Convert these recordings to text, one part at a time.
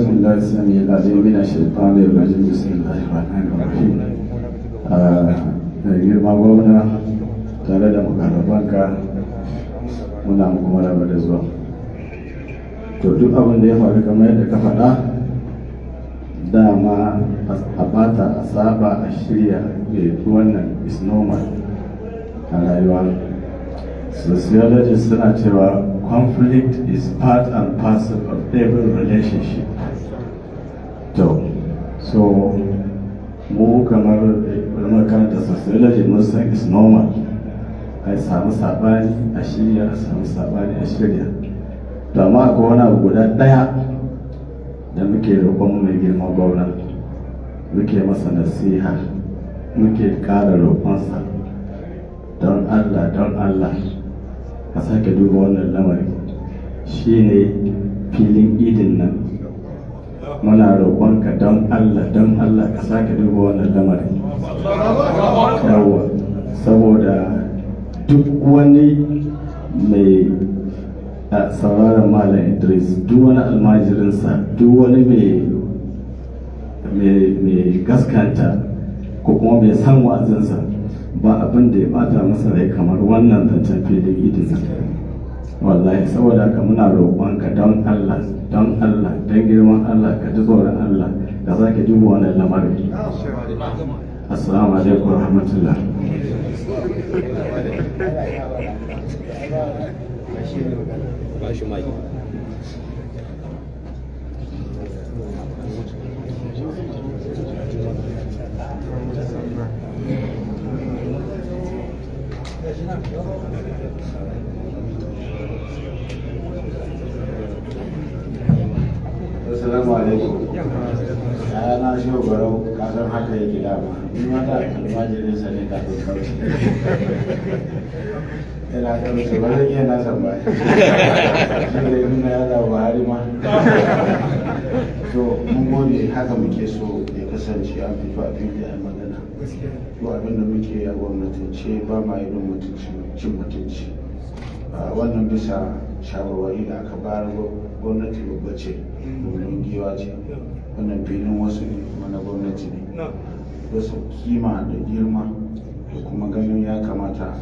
بالله السميع العليم من الشيطان الرجيم. بسم الله الرحمن الرحيم. Mai girma gwamna tare da mukarrabanka, muna muku maraba da zuwa. To, duk abin da ya faru, kamar yadda ka faɗa, dama a bata, a saba, a shirya, wannan is normal a rayuwa. Sociologists suna cewa conflict is part and parcel of every relationship. To, so mu kamar makaranta sociology mun san is normal a samu sabani, a shirya, a samu sabani, a shirya. To, amma akwai wani abu guda ɗaya da muke roƙon mai girma gwamna, muke masa nasiha, muke ƙara roƙonsa, don Allah, don Allah, ka sake duba wannan lamari, shine filin idin nan. Muna roƙonka, don Allah, don Allah, ka sake duba wannan lamari. Yawwa, saboda duk wani mai sauraron Malam Idris, duk wani almajirinsa, duk wani mai gaskanta ko kuma mai san wa'azinsa, ba abin da ya bata masa rai kamar wannan zancen filin idin nan, wallahi. Saboda haka muna roƙonka, don Allah, don Allah, don girman Allah, ka ji tsoron Allah, ka sake duba wannan lamarin. Assalamu alaikum wa rahmatullah. Ba shi mai. Assalamu alaikum. Na shi Barau, ka san haka yake dama. Ni ma da almajirin sa ne kafin kauce. Ina kauce ba zan iya nasa ba. Shi da nuna ya zaɓi Buhari ma. To, mun gode, haka muke so ya kasance an fito a fili a magana. To, abin da muke a gwamnatance ba ma yi don cin mutunci. Wannan bisa shawarwari da aka bayar, gwamnati babba ce, domin giwa ce. Wannan filin wasu ne, kuma na gwamnati ne. Wasu kima da girma da kuma ganin ya kamata,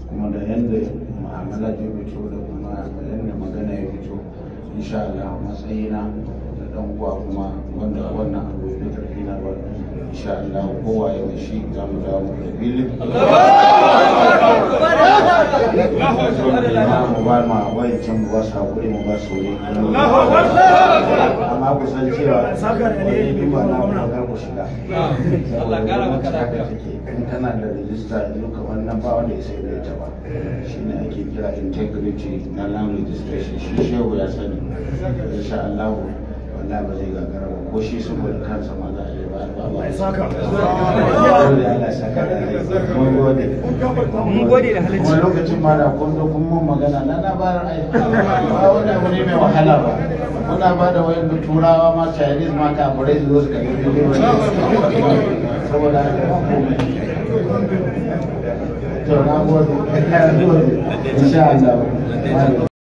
kuma da yadda mu'amala ya fito da kuma yadda magana ya fito, insha Allah, matsayina da dan uwa kuma wanda wannan abu ya fi karfi na ba, insha Allah, kowa ya mai shi za mu dawo da filin mu ba ma wayancan, mu ba su hakuri, mu ba su wuri. Amma ku san cewa wani duba na ku kar ku shiga, saboda gwamnati haka take. In tana da rijista yanzu kamar nan, ba wanda ya sai da ita ba. Shine ake kira integrity na land registration. Shi shehu ya sani. Insha Allah, wallahi ba zai gagara ba, ko shi saboda kansa ma za a yi ba ba ba. Allah ya saka da mun gode. Mun gode da halacci. Kuma lokacin ma da kun zo kun mun magana na bayar, ai ba wani abu ne mai wahala ba. Muna ba da wayan turawa ma, Chinese ma, kafirai su zo su karɓi fili, saboda haka ba komai. To, na gode, na gode, insha Allah.